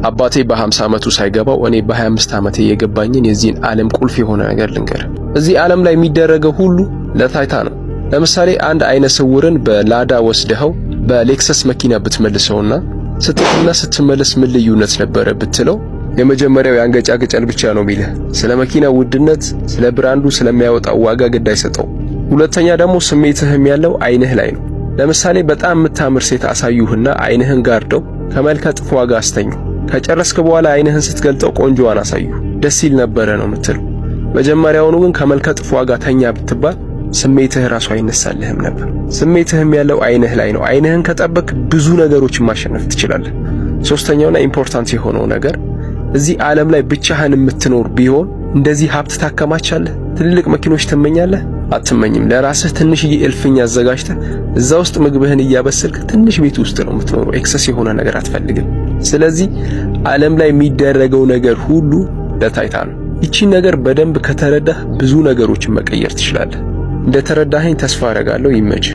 አባቴ በ50 ዓመቱ ሳይገባው እኔ በ25 ዓመቴ የገባኝን የዚህን ዓለም ቁልፍ የሆነ ነገር ልንገር። እዚህ ዓለም ላይ የሚደረገው ሁሉ ለታይታ ነው። ለምሳሌ አንድ አይነ ስውርን በላዳ ወስደኸው በሌክሰስ መኪና ብትመልሰውና ስትሄድና ስትመለስ ምን ልዩነት ነበረ ብትለው የመጀመሪያው ያንገጫግጫል ብቻ ነው የሚልህ። ስለ መኪና ውድነት፣ ስለ brand ኡ፣ ስለሚያወጣው ዋጋ ግድ አይሰጠው። ሁለተኛ ደግሞ ስሜትህም ያለው አይንህ ላይ ነው። ለምሳሌ በጣም የምታምር ሴት አሳዩህና አይንህን ጋርደው ከመልከ ጥፉ ዋጋ አስተኙ። ከጨረስክ በኋላ አይንህን ስትገልጠው ቆንጆዋን አሳዩ። ደስ ይል ነበረ ነው የምትለው። መጀመሪያውኑ ግን ከመልከ ጥፉ ዋጋ ተኛ ብትባል ስሜትህ ራሱ አይነሳልህም ነበር። ስሜትህም ያለው አይንህ ላይ ነው። አይንህን ከጠበክ ብዙ ነገሮችን ማሸነፍ ትችላለህ። ሶስተኛውና important የሆነው ነገር፣ እዚህ ዓለም ላይ ብቻህን የምትኖር ቢሆን እንደዚህ ሀብት ታከማቻለህ? ትልልቅ መኪኖች ትመኛለህ? አትመኝም። ለራስህ ትንሽዬ እልፍኝ አዘጋጅተህ እዛ ውስጥ ምግብህን እያበሰልክ ትንሽ ቤት ውስጥ ነው የምትኖረው። Excess የሆነ ነገር አትፈልግም። ስለዚህ ዓለም ላይ የሚደረገው ነገር ሁሉ ለታይታ ነው። ይቺን ነገር በደንብ ከተረዳህ ብዙ ነገሮችን መቀየር ትችላለህ። እንደተረዳኸኝ ተስፋ አደርጋለሁ። ይመችህ።